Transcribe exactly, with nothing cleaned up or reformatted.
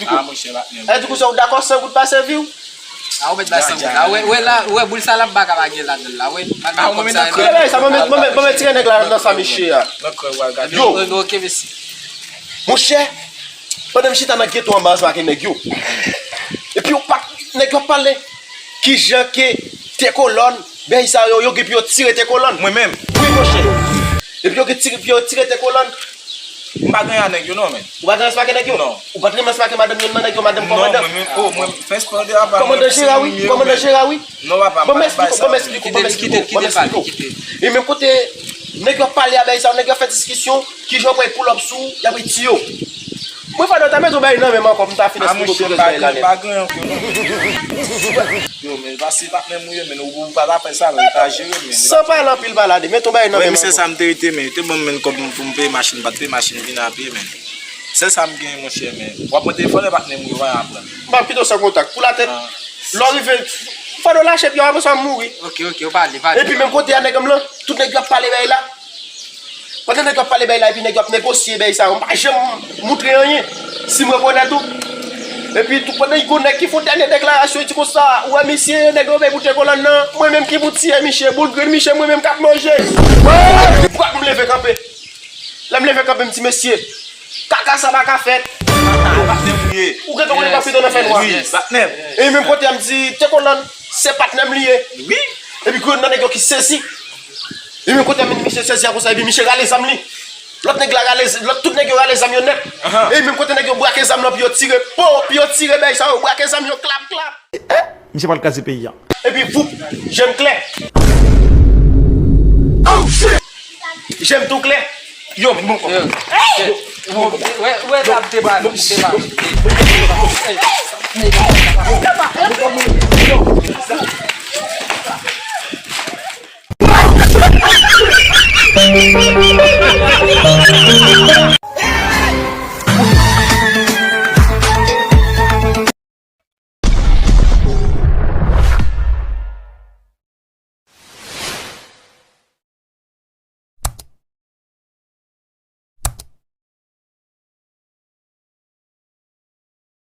eksplike w. Sa di konsa ou dakò san goud pa sèvi w? A, ou mèt bay san goud la. Wè, wè la, wè boul sa la m pa ka pa gen ladan l la. Wè, malgre kòb sa yo. Bagay sa, mwen mèt, mwen mèt, mwen mèt tire nèg la nan sa misye a. Yo. Ebyen, ok, mesi. Monchè, pandan m chita nan geto anba ansanm ak nèg yo. Epi yo pa, nèg yo ap pale. Kijan ke te kolòn, bèy sa yo, yo gen pou yo tire te kolòn. Mwen menm. Wi, monchè. Epi yo gen tire, pou yo tire te kolòn. M pa gen anyen ak nèg yo non, men. Ou pa gen anyen ak nèg yo? Non. Ou pa t renmen anyen ak madanm youn nan nèg yo, madanm kòmandan? Non, mwen menm, oh, mwen, fès pa de apa. Kòmandan Jera, wi. Kòmandan Jera, wi. Non, papa, m pa bay sa. Ban m eksplike w, ban m eksplike w, ban m eksplike w. E menm kote nèg yo ap pale a bèy sa yo, nèg yo ap fè diskisyon, kijan yo pral pull up sou, y ap tiye yo. Mwen fò nou ta mete yon bagay nan men m ankò pou m ta fin eksplike w tout rès bagay la nèt. Pa gen ankò non. Yo, men pase patnè m ou ye, men ou, ou pa ta fè sa, men ou ta jere, men. San pale anpil pale, mete yon bagay nan men m ankò. Wè, misye sa m te rete, men, te ban m, men, kòb pou m peye machin, m pa t peye machin, vin a pye, men. Sèl sa m genyen, monchè, men. W ap pran telefòn, patnè m ou ye, w a aprann. M p ap kite w san kontak. Pou latèt, lè w rive, fò nou lache pye w, apre sa w mouri. Ok, ok, ou pale, pale. Epi menm kote a, nèg m lan, tout nèg yo ap pale bagay la. Pandan nèg yo ap pale bay la, epi nèg yo ap negosye bay sa yo, m pa janm moutre anyen. Si m rekonèt ou. Epi tou, pandan yon nèg ki fè yon dènye deklarasyon, li di konsa, ou wè misye, nèg yo bay pou te kolòn nan, mwen menm ki pou tiye misye, boul grenn misye, mwen menm k ap manje. Bwat, m leve kanpe. Lè m leve kanpe, m di, mesye, kaka sa pa ka fèt. Ou gentan konnen m ap pito nan fènwa. Wi, patnè m. E menm kote a, m di, te kolòn, se patnè m li ye. Wi. Epi grenn nan nèg yo ki sezi. Li menm kote a, men misye sezi a konsa, epi misye rale zam li. Lòt nèg la rale, lòt tout nèg yo rale zam yo nèt. Ahan. E menm kote nèg yo brake zam nan, pou yo tire, po, pou yo tire bay sa yo, brake zam yo, klap, klap. Misye pral kraze peyi a. Epi voup, je m klè. Oh, shit! Je m tou klè. Yo, bon, bon. Yo. Wè, wè, la m te pale, m te pale.